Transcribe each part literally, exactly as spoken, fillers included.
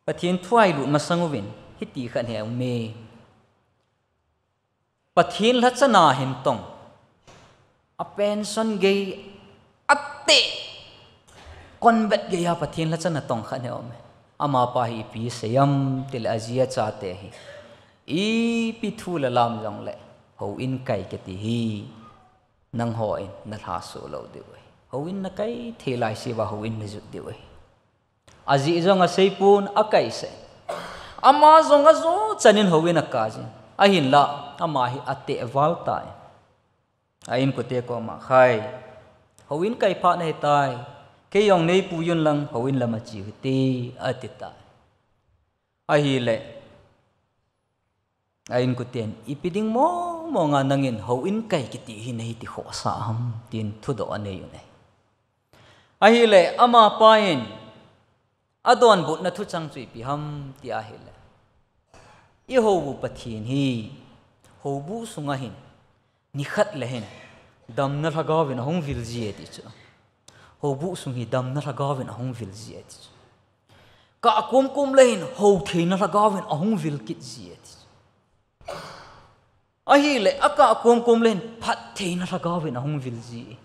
Pathen thu a ilut masang uvin, hiti khat hi aume. Pathen lhacha na hin tong. A pension gei a te. Convent gei a Pathen lhacha na tong khat hi aume. Amapa hi ipi seiyam tile aji achate hi. Ipi thu le lam jongle. Houin kai kiti hi. Nangho in nalha soh lou diu ahi. Houin nakai thei laiseuva houin najot diu ahi. Ajeh jong aseipon akai sah. Ama jong ajo chanin houin akajin. Ahinla, ama hi ateh val tai. A inkote koma khai. Houin kai phat nahitai. Kei jong neipuiyun lang houin lam ache u hite ati tai. Ahile. A inkoten, ipi ding mong mong a nangin houin kai kiti hi nahi ti khohsah ham, tin thudoh anei u ahi. Ahile, amapa in, adonbutna thuchang chu ipi ham ti ahile. I hou u Pathen hi, houbu sunga hin, nikhat le hin, damna lhagao in ahung vil ji e ti chu. Houbu sung hi damna lhagao in ahung vil ji e ti chu. Kah komkom le hin hou theina lhagao in ahung vil kit ji e ti chu. Ahile, akah komkom le hin phat theina lhagao in ahung vil ji e.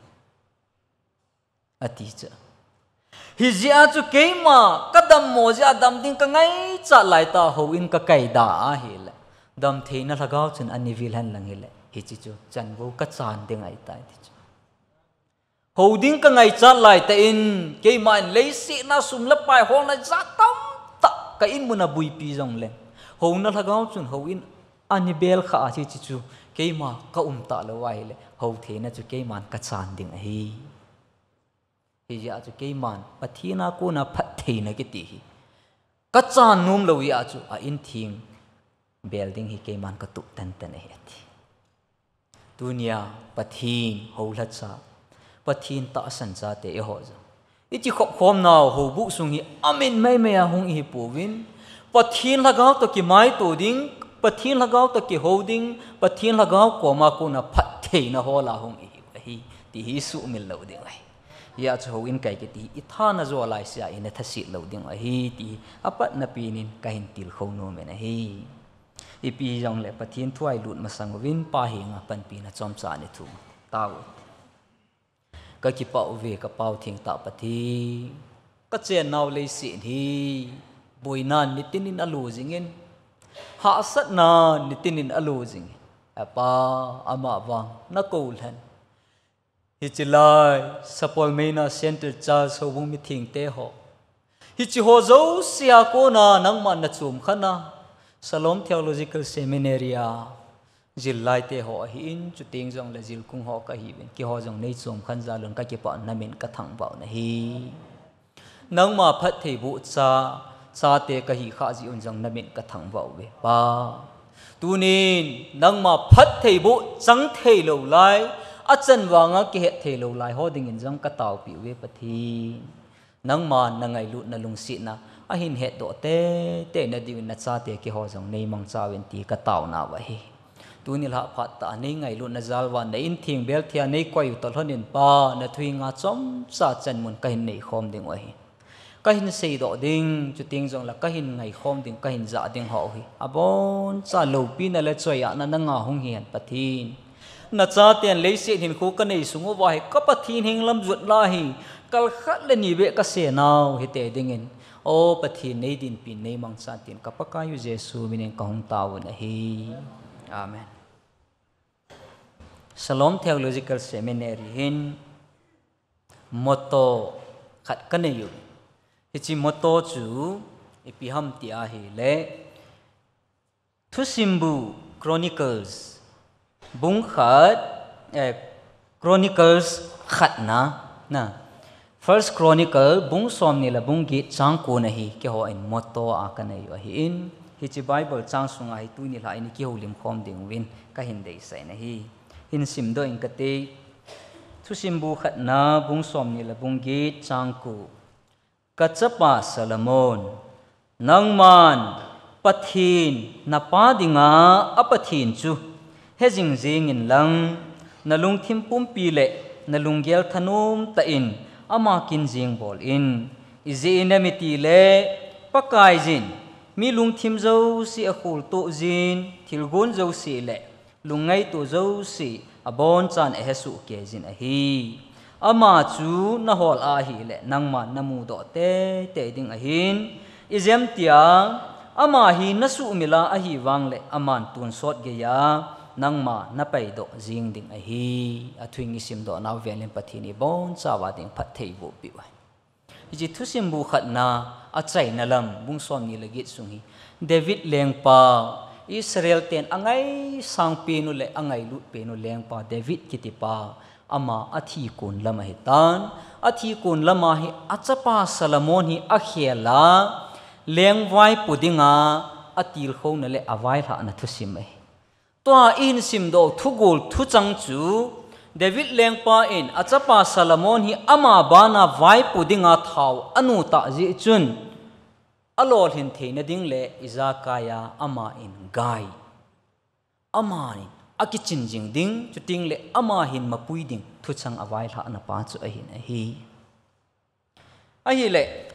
Ati chu. Hijeh a chu keima kadammo jeh a dam ding kangaichat laitah houin kakai da ahile. Dam theina lhagao chun anei vil hen lang hile. Hiche chu chanvo kachan ding ahitai ti chu. Hou ding kangaichat laitah in, keiman leiset a sum le pai holna jat tamtah ka inmun a buipi jongle. Houna lhagao chun houin anei bel kha a hiche chu keima kaum talou ahile. Hou theina chu keiman kachan ding ahi. Hijeh a chu keiman Pathen a kona phattheina kiti hi. Kachan nom lou jeh a chu a inthing bel ding hi keiman katup tenten ahi ati. Tunia Pathen houlhacha, Pathen tahsan chate eiho jong. Ichi khopkhom nau houbu sung hi amin maimai a hung ihi pouvin. Pathen lhagao toh kimaito ding, Pathen lhagao toh kihou ding, Pathen lhagao koma kona phattheina hola hung ihi u ahi, ti hi sumil lou ding ahi. Hijeh a chu houin kai kiti hi ithana jo laisea ina thaset lou ding ahi, ti hi apatna penin kahin tilkhou nom in ahi. Ipi jongle Pathen thu a ilut masang uvin Pa henga panpina chomcha nei thum tau. Kakipah uve ka Pa-u thengtah Pathen. Kachen nau leiset hi boinan nitin in alo jingin, hahsatnan nitin in alo jingin. Apa, amavang nakou lhen. Hiche lai, Sapolmeina Central Church houbung mithengte ho. Hiche ho jousea kona nangman nachom khan a, Shalom Theological Seminary a jil laite ho ahin, chuteng jongle jilkung ho kahiuvin, keiho jong neichom khan jal un kakipah, namin kathangvah u ahi. Nangma phattheiboh cha, chate kahi khah jeh un jong namin kathangvah uve Pa. Tunin nangma phattheiboh chang thei lou lai, achan vanga kihet thei lou lai ho dingin jong kataopi uve Pathen. Nangma nangailutna lungsetna ahin hetdoh teitei nadiuvin nachate keiho jong neimangcha uvin ti kataonau ahi. Tuni lhah phat tah a neingailutna jal uva na intheng bel thei a neikoi u toh lhonin Pa, nathu henga chomcha chanmun kahin neikhom ding u ahi. Kahin seidoh ding, chuteng jongle kahin ngaikhom ding, kahin jah ding ho hi aboncha loupina le choiahna nanga hung hihen Pathen. Nachaten leiset hinkho kanei sung uva hi ka Pathen heng lam jotna hi kalkhat le ni beh kasenau hite dingin, O Pathen, neidinpin neimangchan tin ka Pakaiyu Jesu minin kahung taovun ahi. Amen. Shalom Theological Seminary hin motto khat kanei u. Hiche motto chu ipi ham ti ahile, Thusimbu Chronicles bung khat, eh, Chronicles khatna, na, First Chronicle bung somni le bung get chang ko na hi keiho in motto a kanei u ahin, hiche Bible chang sunga hi tuni lhah in ikihoulim khom ding uvin kahin deisah in ahi. Hin simdoh ing kate, Thusimbu khatna bung somni le bung get chang ko. Ka chapa Solomon, nangman Pathen, na pa dinga a Pathen chu hejing jing in lang, na lungthim pumpi le na lunggel thanom tah in ama kin jing bol in. Ijeh inem itile, Pakaiyin, mi lungthim jouse akhultoh jin, thilgon jouse le lungngaito jouse abonchan ahesoh kei jin ahi. Ama chu nahol ahile, nangman namudoh teitei ding ahin, ijemtia ama hi nasuhmil a ahi vangle, aman tonsot geiya nangma napaidoh jing ding ahi. Athu isimdoh nau velin Pathen in ibonchauva ding phatthei eiboh peh uve. Hiche thusim bu khatna, achaina lam, bung somni le get sung hi, David lengpa, Israel ten angaisang pen u le angailut pen u lengpa David kitipa, ama athi kon lam ahitan, athi kon lam a hi achapa Solomon hi akhel a, lengvaipo dinga atilkhouna le availhahna thusim ahi. Tua ihin simdoh thugol thuchang chu, David lengpa in achapa Solomon hi ama bana vaipo dinga thao anotah jeh chun, alolhin theina ding le ijakai a ama in gai, ama in akichin jing ding, chuteng le ama hin mapui ding thuchang availhahna pa chu ahin ahi. Ahile,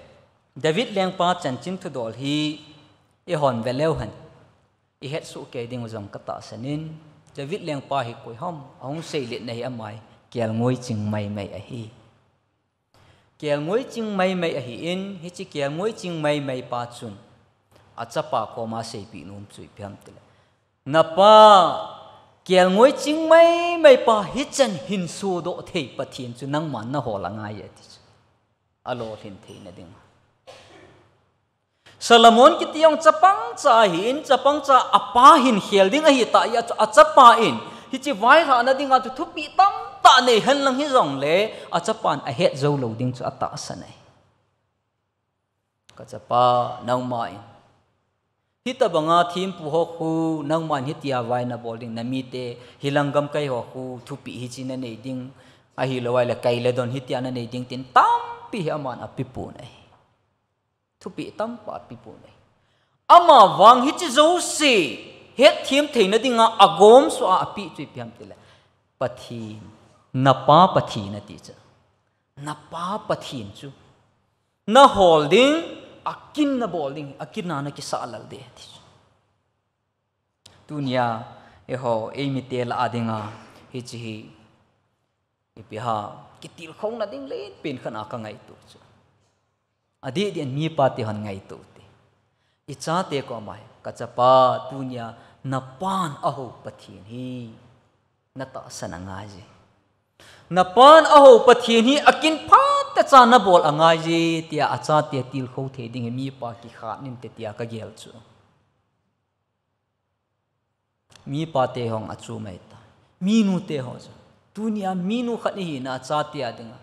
David lengpa chanchin thudol hi ihon veleu hen, ihetsoh kei diu jong katahsan in, David lengpa hi koiham, ahung seiletna hi ama hi kelngoi ching maimai ahi. Kelngoi ching maimai ahin, hiche kelngoi ching maimai pa chun, achapa koma seipeh nom chu ipi ham itile, napa, kelngoi ching maimai pa hichan hin sodoh thei Pathen chu nangman nahol angai e ati chu. Alolhin theina ding. Solomon kiti jong chapangcha ahin, chapangcha apa hin khel ding ahitah jeh a chu achapa in, hiche vailhahna dinga chu thupeh tamtah nei henlang hijongle, achapan ahet jou lou ding chu atahsan ahi. Kachapa, nangma in hitobanga thempu ho khu, nangman hitia vai nabol ding, namite, hilang gamkai ho khu, thupeh hiche nanei ding, ahilou ahile kai le don hitia nanei ding tin tampi hi aman apepon ahi. Thupeh tamtah apepon ahi. Ama vang hiche jouse hetthem theina dinga agomsua apeh chu ipi ham itile, Pathen, napa Pathen ati chu. Napa Pathen chu nahol ding, akin nabol ding, akin a nakisah lal ding ati chu. Tunia, eiho, eimite lah a dinga, hiche hi, ipi ham, kitilkhouna ding lenpen khat a kangaito chu. Adeh deh in mipate hon ngaito ute. Ichate koma hi, kachapa, tunia napan ahou Pathen hi natahsan angaiye. Napan ahou Pathen hi akin phatecha nabol angaiye, tia achate tilkhou thei ding hi mipa kikhat inte tia kagel chu. Mipate hon achu mai ta. Minute ho chu, tunia minu khat ihina achate a dinga,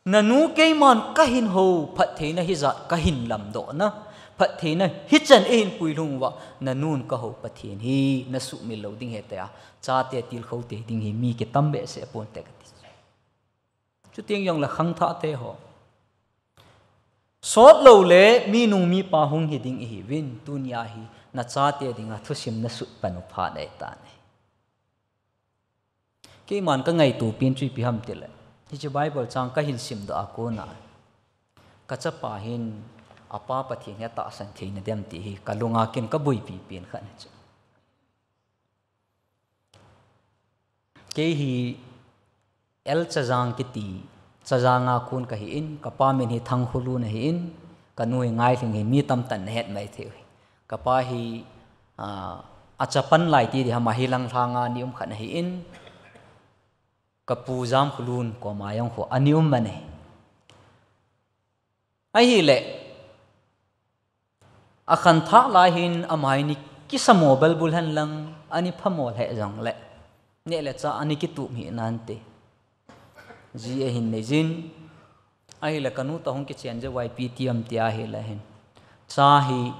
nanu keiman kahin hou, phattheina hijat kahin lamdohna, phattheina hichan eihin puilhung uva, nanun kahou Pathen hi nasuhmil lou ding ahi tia, chate tilkhou thei ding hi mi kitam behseh ponte kati. Chuteng jongle khangthahte ho, sot loule minu mipa hung hiding ihiuvin, tunia hi nachate dinga thusim nasut pan u phat ahitan ahi. Keiman kangaito pen chu ipi ham itile, hiche Bible chang kahin simdoh a kona, kachapa hin apa Pathen hi atahsan thei nadem ti hi kalunga kin kaboipi pen khat ahi chu. Kei hi L Chajang kiti, Chajang a kon kahin, kapa min hi Thangkholun ahin, kanu hi Ngailhing hi mi tamtah in nahet maithei u hi. Kapa hi, ah, achapan lai ti ding ham, hilang lhanga ana um khat ahin, kapu Jamkholun koma jong khu ana um man ahi. Ahile, akhangthah lai hin ama hi ana kisamo balbul henlang, ana phamo lheh jongle, neh le chah ana kitup hih nante. Ji ahin neijin, ahile kanu toh hung kichen jeh uva ipi ti ham tia ahile hin, cha hi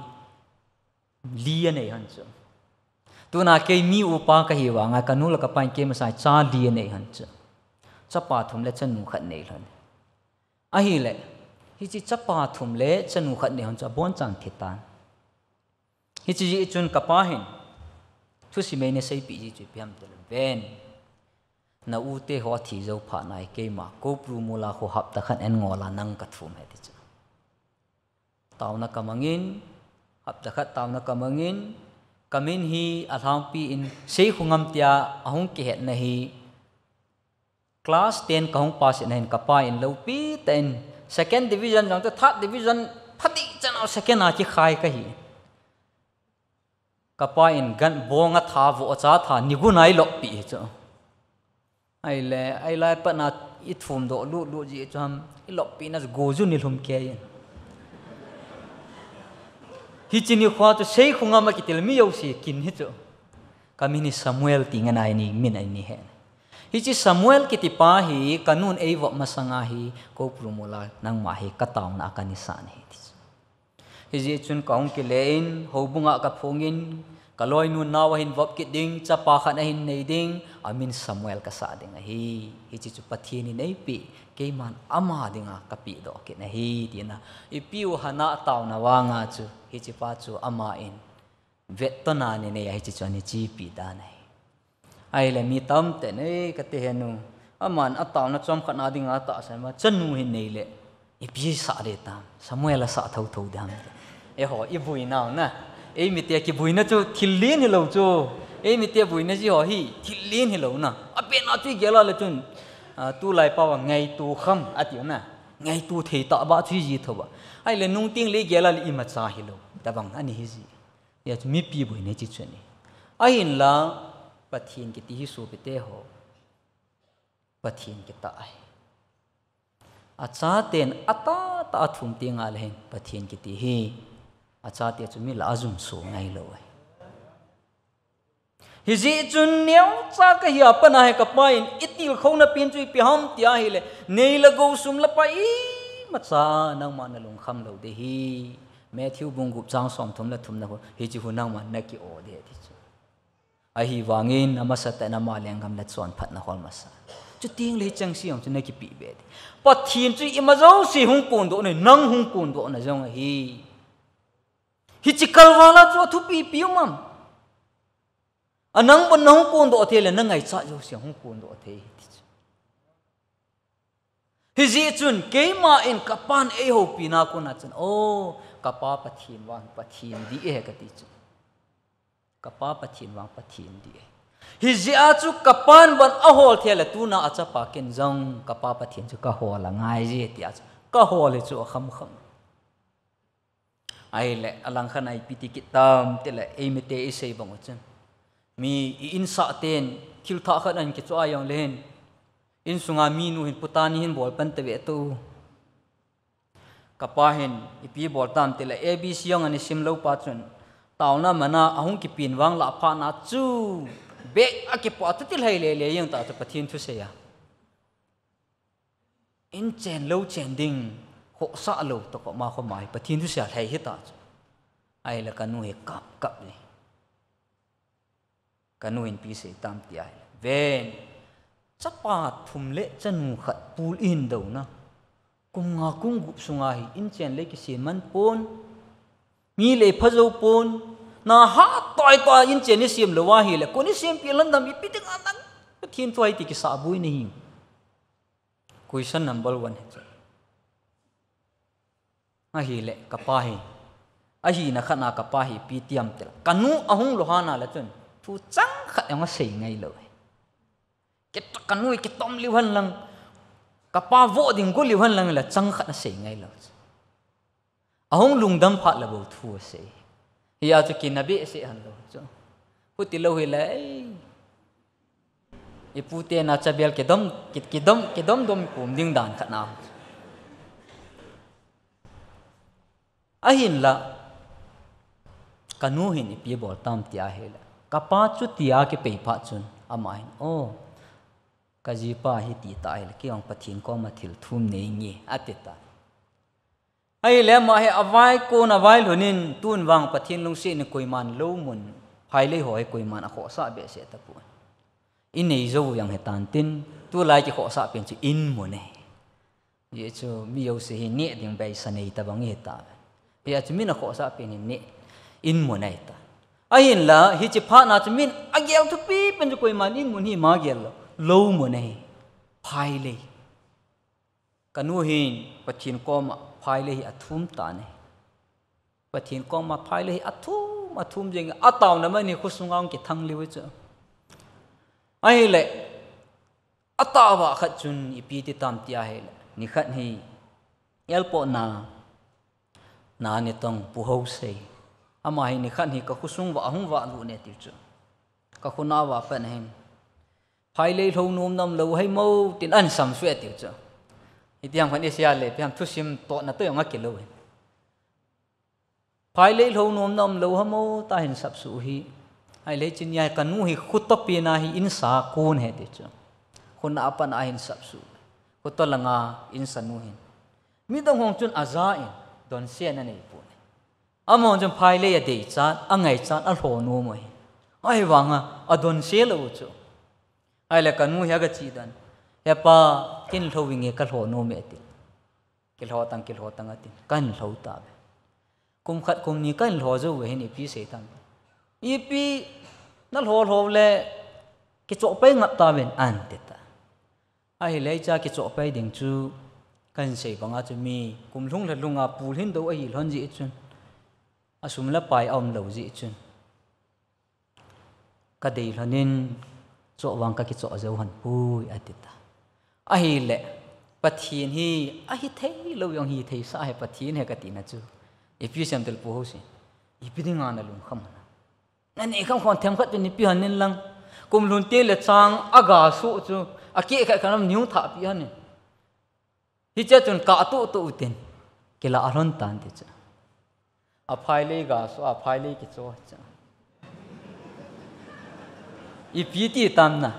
li anei lhon chu. Tuna kei mi upa kahi vanga kanu le kapa in kei masanga cha li anei lhon chu. Chapa thum le chanu khat nei lhon. Ahile, hiche chapa thum le chanu khat nei lhon chu abonchan thitan. Hiche jeh chun kapa hin thusim eina seipeh ji chu ipi ham itile, ven, na ute ho athi jou phat nai, keima Koubru mola khu hapta khat eingol a nang kathum e ati chu. Taona kamangin, hapta khat taona kamangin, kamin hi alhangpi in Seikhongam tia ahung kihetna hi class ten kahung pass in ahin, kapa in lopi tah in second division jong chu third division phatechan a second a kikhai kahi. Kapa in gan bong a tha, vohcha tha, nigun a eiloppeh hi chu. Ahile, ahilai patna ithum doh lutlut jeh chu ham, iloppehna chu go jun ilhum kei in. Hiche nikho chu Seikhongam a kitil mi jouse kin hi chu. Kamin hi Samuel ti ngen a ini, min a ini he. Hiche Samuel kitipa hi, kanun eivop masanga hi, Koupru mol a nangma hi kataona a kana sah ahi ti chu. Hijeh chun kahung kile in, houbung a kaphongin, kaloinu nao ahin vop kit ding, chapa khat ahin nei ding, amin Samuel kasah ding ahi. Hiche chu Pathen in eipeh, keiman ama dinga kapehdoh kit ahi, tina. Ipiu Hannah taona vanga chu, hichepa chu ama in vettona anei a hiche chu ana chepi dan ahi. Ahile mi tamtah in, "Ei, kati henu, aman ataona chomkhat na dinga atahsan ma, chanu hin neile, ipi sah ding tam, Samuel asah thotho ding ham." Eiho, ibuinau na. Eimite kibuina chu thil len hilou chu. Eimite buina ji ho hi thil len hilou na. Apetna chu igel a le chun, a, tulai pao a ngaito kham atiu na. Ngaito thei tah ba chu iji tho ba. Ahile nungteng le igel a le imacha hilou. Tabang ani hiji. Hijeh chun mipi buina hiche chu ahi. Ahinla, Pathen kiti hi sopite ho, Pathen kitah ahi. Achaten atahtah a athum tengle hin Pathen kiti hi, achate chu mi lah a ajumso ngailou ahi. Hijeh chun neocha kahi a pat a hi kapa in itilkhouna pen chu ipi ham ti ahile, nei le gou sum le pai imacha nangma nalungkham lou ding ahi. Matthew bung gup chang somthum le thum na khu, hiche khu nangman naki-o ding ahi ti chu. Ahivangin amasatah in ama lenggam le chonphatna hol masa. Chutengle hichengse jong chu nakipeh be ding. Pathen chu ima jouse hung kondoh na, nang hung kondoh na jong ahi. Hiche kalval a chu athupipi um am? A nang bon nahung kondoh thei le, nangaichat jouse hung kondoh thei ti chu. Hijeh chun, keima in kapan eihoupina kona chun, o, kapa Pathen vang Pathen dih ahi kati chu. Kapa Pathen vang Pathen dih ahi. Hijeh a chu kapan bon ahol thei le, tuna achapa ken jong kapa Pathen chu kahol angaiye tia chu kahol hi chu akhamkham. Ahile, alangkhat a ipi ti kit tam tile, eimite isei bang u chun, mi i-insah ten thil thah khat ahin kichoh a jongle hin, insunga minu hin putani hin bol pan tave to. Kapa hin ipi bol tam tile, A B C jong ana sim lou pa chun, taona mana ahung kipen vang lah phat na chu bag akipoh a chuti lhai lele jeng ta chu Pathen thusei a. Inchen lou chen ding, khohsah lou toh koma khoma hi Pathen thusei a lhai hita chu. Ahile kanu hi kap kap le. Kanu hin ipi sei tam ti ahile, ven, chapa thum le chanu khat pul ihin douna, kum nga kum gup sunga hi inchen le kisem man pon, mi le pha jou pon, na hatah tah a inchen isem lou ahile, kon isempeh lhon dam, ipi dinga nang Pathen thu ahi ti kisahboi nahi. Question number one hi chu. Ahile, kapa hi. Ahina khat na kapa hi ipi ti ham tile, kanu ahung lou hana le chun, thu chang khat jong asei ngailou. Kit-, kanu kitom lhon lang, kapa voh ding go lhon lang le chang khat asei ngailou. Ahung lungdam phat le bou thu asei. Hia chu kina behseh hon lou chu. Huti lou hile, ei, ipu te na chabel kidom, ki-, kidom, kidom dom kum ding dan khat na. Ahinla, kanu hin ipi bol tam ti ahile, kapa chutia kipei phat chun, ama hin, o, kajipa hiti ta ahile, kei jong Pathen koma thil thum nei nge, ati ta. Ahile ama hi avaikon, availhun in, tun vang Pathen lungset in koiman lou mun, phailei ho hi koiman akhohsah behseh tapon. Inei jou jong hitan tin, tulai kikhohsah pen chu in mun ahi. Hijeh chu mi jouse hi neh ding beisa nei tabang ihita. Hijeh chu min akhohsah pen hi neh, in mun ahita. Ahinla, hiche phat na chu min agel thupi pen chu koiman in mun hi ima gel lou, lou mun ahi. Phailei. Kanu hin Pathen koma phailei hi athum tan ahi. Pathen koma phailei hi athum, athum jing, ataona man hi khosunga hung kithang lheh chu. Ahile, ataova khat chun ipi ti tam ti ahile, nikhat hi, elpoh na, na ni tong Pu Hosei. Ama hi nikhat hi ka khosung uva, ahung valut e tiu chu. Ka khonung uva pat ahin. Phailei lhou nom nam lou hai mo tin ahin samsuh e tiu chu. Hiti ham khan isia le, ipi ham thusim tohna toh jong akilou e. Phailei lhou nom nam lou ham mo ta ahin sapsuh u hi. Ahile hiche nia hi kanu hi khoto pena hi insa kon ahi ti chu. Khonung uva pat ahin sapsuh. Khoto langa insanu hin. Midang hon chun aja in, donse ana nei pon ahi. Amahon chun phailei adeichat, angaichat, alhonom u ahi. Ahivanga, adonse lou u chu. Ahile kanu hi aga chih dan. He pa, kin lhou inge ka lhonom e ati. Kilhou tang, kilhou tang atin. Kahin lhou tauve. Kum khat kum ni kahin lhou jou uve hin ipi sei tam. Ipi nalhou lhou le kichoh pai ngap tauvin ahin ti tai. Ahile hiche kichoh pai ding chu kahin sei banga chu mi kum lhung lha lhunga pul hin do ahi lhon jeh chun. Asum le pai aum lou jeh chun. Ka dei lhonin, choh vang ka kichoh jou hon poi, ati tai. Ahile, Pathen hi, ahithei lou jong hithei sah ahi Pathen hi kati na chu. Ipi sem tel Pu Hosei. Ipi dinga nalungkham na. Naneh kham khon themkhat chu nei peh hon in lang. Kum lhun teng le chang aga soh chu. Akeh khat khat lam nei hung thah peh hon in. Hiche chun kah tuh tuh u tin, kilah lhon tan ti chu. Aphailei ga soh, aphailei kichoh chu. Ipi ti tam na.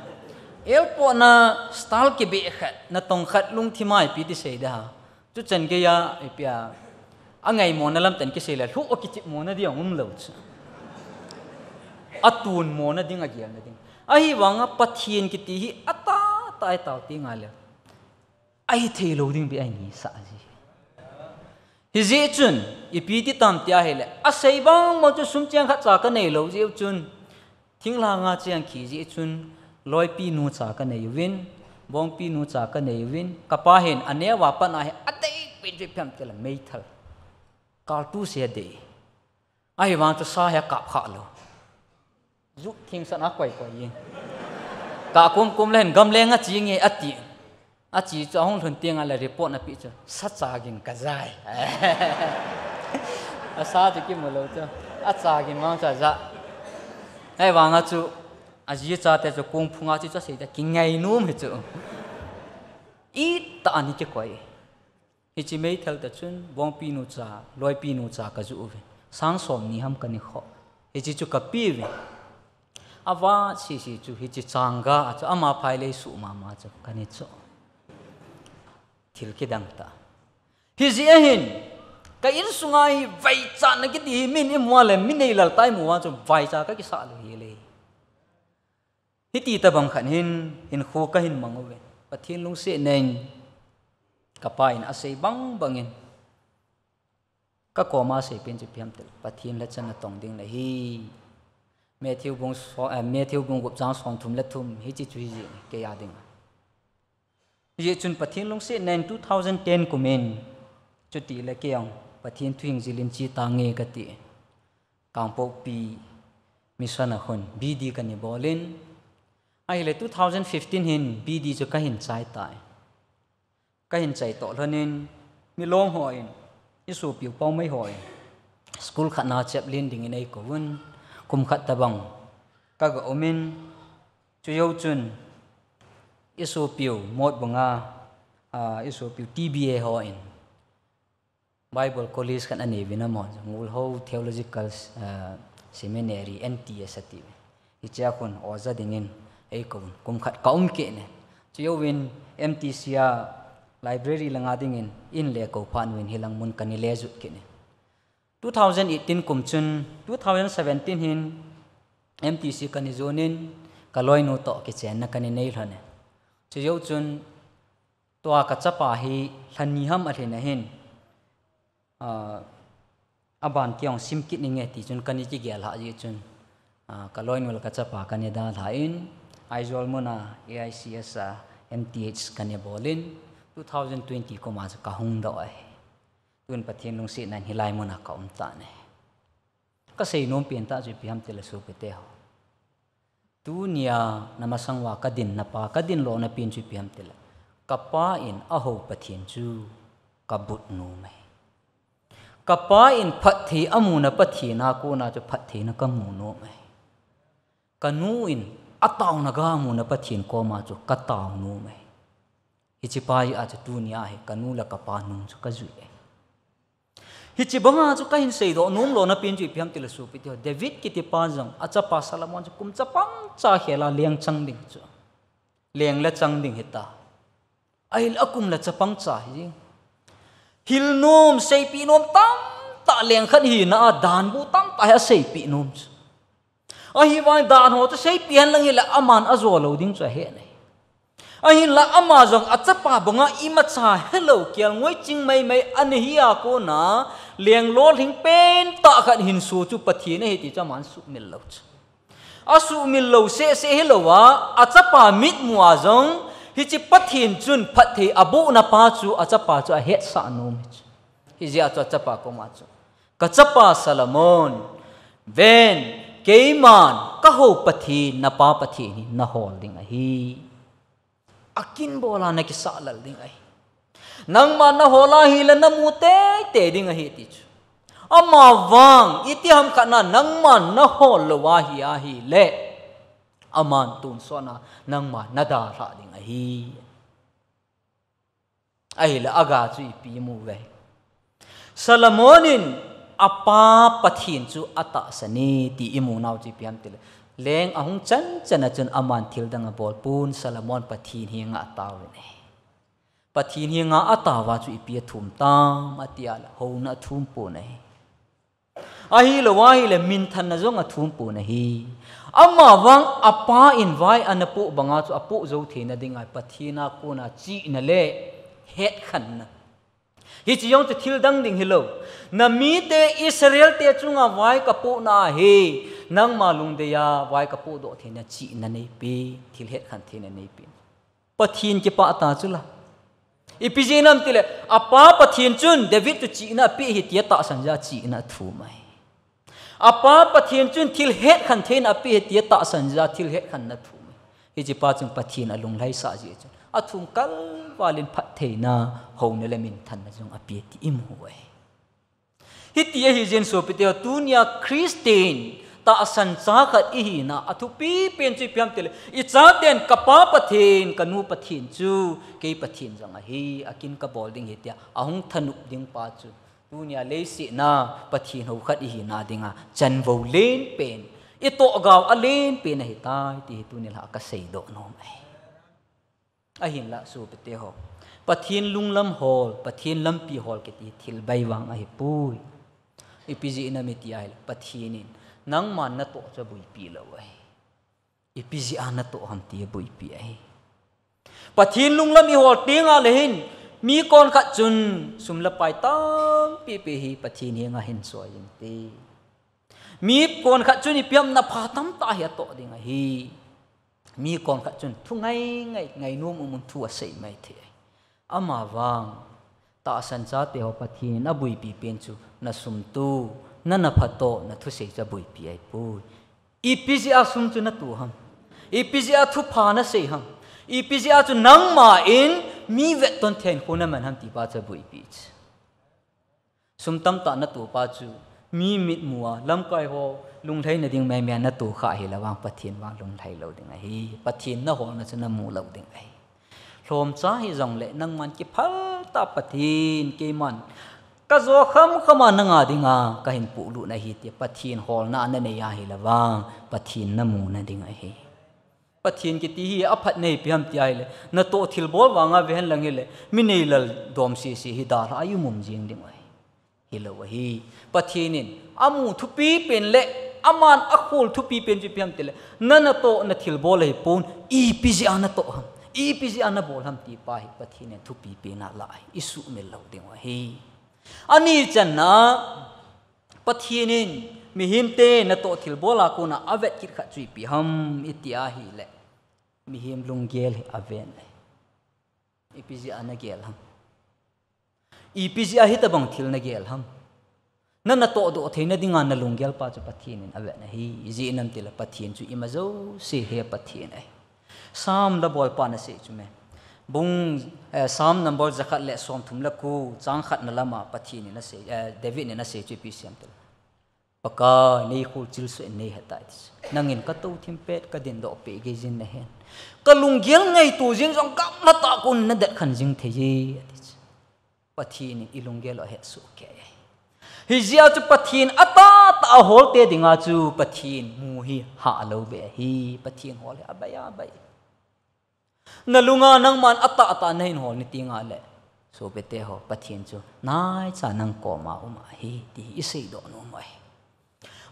Elpoh na style kibeh khat, natong khat lungthim a ipi ti sei ding ham. Chuchan geiya, ipi a. Angaimona lam tah in kisei le, lhuh a kichep mona ding aum lou chu. Atun mona ding, agel na ding. Ahivanga Pathen kiti hi atah tah a itao teng le. Ahithei lou ding beh ahi nasa ji. Hijeh chun, ipi ti tam ti ahile, asei bang bang chu sum cheng khat cha ka nei lou jeh u chun, thinglhang a cheng khi jeh chun, loipi nu cha ka nei uvin, bongpi nu cha ka nei uvin, ka pa hin aneo a pat a hi adei pen chu ipi ham ti le meithal. Kal tu se adei. Ahivang chu sa hi akap kha lou. Ju thing san a koi koi in. Ka kum kum le hin gamleng a che nge ati. A che chu ahung lhun teng le report ana pe chu. Sa cha gin ka jai. A sa chu kimu lou chu. A cha gin vang chu aja. Ahivang a chu aji chate chu kung phung a che chu asei ta kingai nom hi chu. Itah a ni kikoi. Hiche meithal tah chun, bongpi nu cha, loipi nu cha ka ju uve. Sang som ni ham ka nei khoh. Hiche chu ka pe uve. Ava sisi chu, hiche chang ga a chu, ama phailei suh mama chu, ka nei choh. Thil kidang tah. Hijeh a hin, ka insunga hi vaichatna kiti hi min imu a le, mi neilal tah imu a chu, vaicha ka kisah lou hi le. Hiti tabang khat hin, hinkho ka hin mang uve. Pathen lungsetna in, ka pa in asei bang bang in. Ka koma asei pen chu ipi ham ti le, Pathen lhacha natong ding le hi. Matthew bung so, eh, Matthew bung gup chang som thum le thum, hiche chu hijeh, kei a ding. Hijeh chun Pathen lungsetna in two thousand ten kum in, chuti le kei jong, Pathen thu hing jil in che tange kati. Kangpokpi Mission a khun B D ka nei bol in, ahile two thousand fifteen hin B D chu ka hin chai tai. Ka hin chai toh lhon in, Milong ho in, i sopi u Paomei ho in, school khat na chaplain ding in eikou vun, kum khat tabang ka ga um in, chu jou chun, i sopi u Motbung a, ah, i sopi u T B A ho in, Bible College khat anei uvin amaho, Ngulhou Theological, ah, Seminary, N T S ati. Hiche a khun oja ding in eikou vun, kum khat ka um kit in. Chu jouvin M T C a library langa ding in, in le kou phat uvin hilang mun ka nei le jut kit in. Two thousand eighteen kum chun, two thousand seventeen hin M T C ka nei jon in, ka loinu toh kichenna ka nei nei lhon in. Chu jou chun, tua ka chapa hi lha ni ham alhin ahin, ah, aban kei jong sim kit inge ti chun ka nei kigel lha jeh chun, ah, ka loinu le ka chapa ka nei dalha in, Aizawl mun a A I C S a M T H ka nei bol in, two thousand twenty kum a chu ka hung doh ahi. Tun Pathen lungsetna in hilai mun a ka um tan ahi. Kasei nom pen tah chu ipi ham tile sopite ho. Tunia namasang uva kadin napa, kadin lona pen chu ipi ham tile, kapa in ahou Pathen chu kabut nom e. Kapa in phatthei amuna Pathen a kona chu phattheina kamu nom e. Kanu in ataona ga muna Pathen koma chu katao nom e. Hiche pa hi a chu tunia hi kanu le kapa nung chu kajui e. Hiche banga chu kahin seidoh nom lona pen chu ipi ham tile sopite ho, David kiti pa jong achapa Solomon chu kum chapang cha khel a leng chang ding chu. Leng le chang ding hita. Ahile akum le chapang cha hi jing. Hil nom, seipeh nom tamtah leng khat hina a dan bu tamtah hi aseipeh nom chu. Ahivang dan ho chu seipeh hen lang hile aman ajo lou ding chu ahe nai. Ahinla ama jong achapa banga imacha helou kelngoi ching maimai ana hi a kona, leng lolhing pen tah khat hinso chu Pathen ahi ti chu aman sumil lou chu. Asumil lou sehseh hilouva, achapa mitmu a jong, hiche Pathen chun phatthei abohna pa chu achapa chu ahetsah nom hi chu. Hijeh a chu achapa koma chu, kachapa Solomon, ven, keiman kahou Pathen, napa Pathen hi nahol ding ahi. Akin bola nakisah lal ding ahi. Nangman nahol ahile namu teitei ding ahi ti chu. Amavang, iti ham khat na nangman nahol lou ahi ahile, aman tonsot na nangman nadalhah ding ahi. Ahile aga chu ipi imu uve. Solomon in apa Pathen chu atahsan e ti imu nau chu ipi ham tile, leng ahung chan chan a chun aman thildang abol pon, Solomon Pathen henga ataovin ahi. Pathen henga ataova chu ipi athum tam atia le, houna athum pon ahi. Ahilou ahile minthanna jong athum pon ahi. Amavang apa in vai ana poh banga chu apoh jou theina dinga Pathen a kona chihna le hetkhenna. Hiche jong chu thil dang ding hilou. Namite Israel te chunga vai kapohna hi, nangma lungdei a vai kapohdoh theina chihna neipe, thil hetkhen theina neipe. Pathen kipah ta chu la. Ipi jeh ham tile, apa Pathen chun David chu chihna apeh ahi tia tahsan jeh a chihna athum ahi. Apa Pathen chun thil hetkhen theina apeh ahi tia tahsan jeh a thil hetkhenna athum ahi. Hiche pa chun Pathen alunglhaisah jeh chun, athum kalval in phattheina, houna le minthanna jong ape ti imu uve. Hiti ahi jeh in sopite ho, tunia Christian tahsan cha khat ihina a thupi pen chu ipi ham tile, ichaten kapa Pathen, kanu Pathen chu kei Pathen jong ahi, akin kabol ding ahi tia ahung thanop ding pa chu, tunia leiset a Pathen hou khat ihina dinga chanvou len pen, itoh gao alen pen ahitai ti hi tuni lha kaseidoh nom ahi. Ahinla sopite ho, Pathen lunglam hol, Pathen lampi hol kiti thil bai vang ahipoi. Ipi jeh ham iti ahile, Pathen in nangman natoh chu aboipi lou ahi. Ipi jeh a natoh ham ti aboipi ahi. Pathen lunglam ihol tengle hin, mi konkhat chun sum le pai tampipi hi Pathen henga hin soi inte. Mi konkhat chun ipi ham, napha tamtah hi atoh ding ahi. Mi konkhat chun thu ngai ngai, ngainom um um thu asei mai thei ahi. Amavang, tahsan chate ho Pathen in aboipi pen chu nasum toh, nanapha toh, nathusei chu aboipi ahipoi. Ipi jeh a sum chu nato ham? Ipi jeh a thupha nasei ham? Ipi jeh a chu nangma in mi vetton thenkho naman ham ti pa chu aboipi chu. Sum tamtah nato pa chu, mi mitmu a, lamkai ho lunglhaina ding maimai a nato kha ahile vang Pathen vang lunglhai lou ding ahi. Pathen naholna chu namu lou ding ahi. Lhomcha hijongle nangman kiphal tah Pathen, keiman kajo khamkham a nanga dinga kahin polut ahi tia Pathen holna nanei ahile vang Pathen namuna ding ahi. Pathen kiti hi aphatna ipi ham ti ahile, natoh thilbol vanga vehen lang hile, mi neilal dom sese hi dalha a ium um jing ding ahi. Hilou ahi. Pathen in amu thupi pen le aman akhol thupi pen chu ipi ham tile, nanatohna thilbol ahipon, ipi jeh a natoh ham, ipi jeh a nabol ham ti pa hi Pathen in thupi pen a la ahi, isumil lou ding ahi. Anichanna, Pathen in mihemte natoh thilbol a kona avet kit khat chu ipi ham iti ahile, mihem lunggel hi aven ahi. Ipi jeh a nagel ham? Ipi jeh a hitobang thil nagel ham? Na natoh doh theina dinga nalunggel pa chu Pathen in avet ahi. Ijeh inem itile Pathen chu ima jouse he Pathen ahi. Psalm labolpa nasei chu me. Bung, eh, Psalm number jakhat le somthum le ko, chang khatna lama Pathen in asei, eh, David in asei chu ipi asei em itile, Pakai, nei kholchil soh in nei hetai ati chu. Nangin katou thim pet, kadindoh pet gei jin nahen. Kalunggel ngaito jeng jong gamla tah a kon nadetkhen jing thei e ati chu. Pathen in ilunggel u ahetsoh kei. Hijeh a chu Pathen atahtah a holte dinga chu Pathen mu hi hah lou beh ahi, Pathen hol hi abai abai. Nalunga nangman atahtah nahin hol ni tengle, sopite ho, Pathen chu naicha nang koma um ahi, ti hi iseidoh nom u ahi.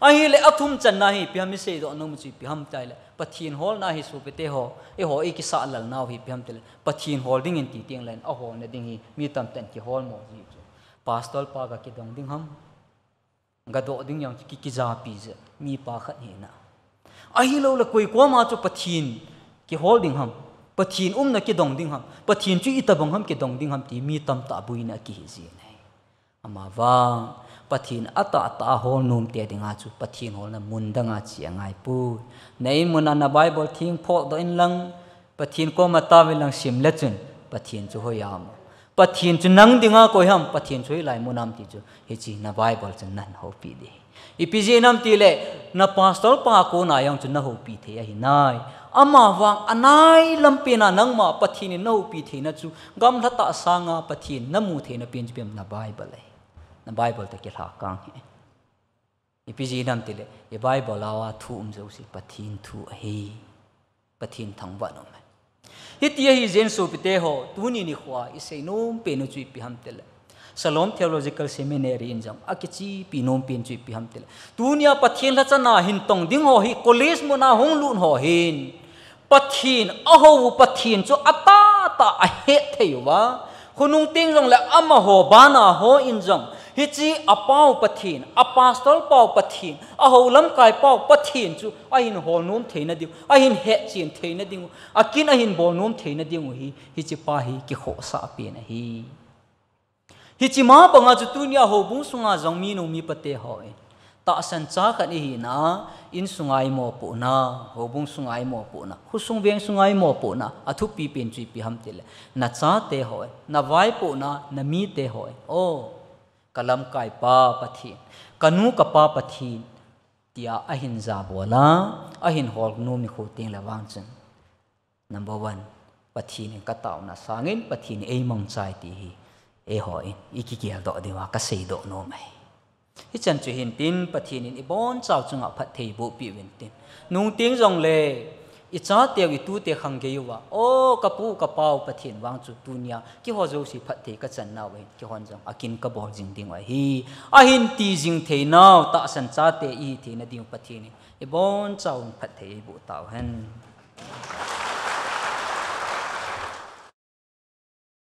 Ahile athum channa hi ipi ham iseidoh nom u chu ipi ham itile, Pathen holna hi sopite ho, eiho ikisah lelnau hi ipi ham itile, Pathen hol dingin ti tengle, aholna ding hi mi tamtah in kihol mo ji chu. Pastor pa kakidong ding ham, gadoh ding jong chu ki, kijapi jeh, mipa khat hina. Ahiloule koi koma chu Pathen kihol ding ham, Pathen umna kidong ding ham, Pathen chu itobang ham kidong ding ham ti mi tamtah boina akihi jin ahi. Amavang, Pathen atahtah a hol nomte dinga chu Pathen holna mun danga che angaipoi. Na in muna na Bible theng photdoh inlang, Pathen koma taovin lang sim le chun, Pathen chu hoiya um? Pathen chu nang dinga koi ham, Pathen chu hoilai muna um ti chu, hiche na Bible chun nahin houpi ding. Ipi jeh inem itile, na pastor pa kona jong chu nahoupi thei ahi nai. Amavang anai lampena nangma Pathen in nahoupi theina chu, gamla tah sanga Pathen namu theina pen chu ipi ham, na Bible ahi. Na Bible toh kilhakang hih in. Ipi jeh inem itile, i Bible a thu um jouse Pathen thu ahi. Pathen thangvah in um ahi. Hiti ahi jeh in sopite ho, tuni nikhoa isei nom pen u chu ipi ham itile, Shalom Theological Seminary in jong akichepi nom pen chu ipi ham itile, tunia Pathen lhacha na hin tong ding ho hi college muna hung lut ho hin, Pathen, ahou u Pathen chu atahtah a hetthei uva, khonung teng jongle amaho bana hon jong, hiche apau Pathen, a pastor pau Pathen, ahou lamkai pau Pathen chu ahin hol nom theina diu, ahin hetchen theina diu, akin ahin bol nom theina diu hi, hiche pa hi kikhohsah pen ahi. Hiche ma banga chu tunia houbung sunga jong minu mipate hon, tahsan cha khat ihina, insunga imopohna, houbung sunga imopohna, khosung veng sunga imopohna, athupi pen chu ipi ham itile, na chate hon, na vaipohna, na mite hon, o, ka lamkai pa Pathen, kanu kapa Pathen, tia ahin jabol a, ahin hol nom nikho tengle vang chun, number one, Pathen in kataona sangin Pathen in eimangchai ti hi, eihon ikigeldoh diuva kaseidoh nom ahi. Hichan chu hintin, Pathen in ibonchau chunga phatthei bohpeh uvin tin. Nungteng jongle, ichateu itute khang gei uva, o, kapu kapau Pathen vang chu tunia keiho jouse phatthei kachan nauva hin, keihon jong akin kabol jing diu ahi, ahin ti jing theinau, tahsan chate ihi theina diu Pathen in ibonchauvin phatthei eiboh tauhen.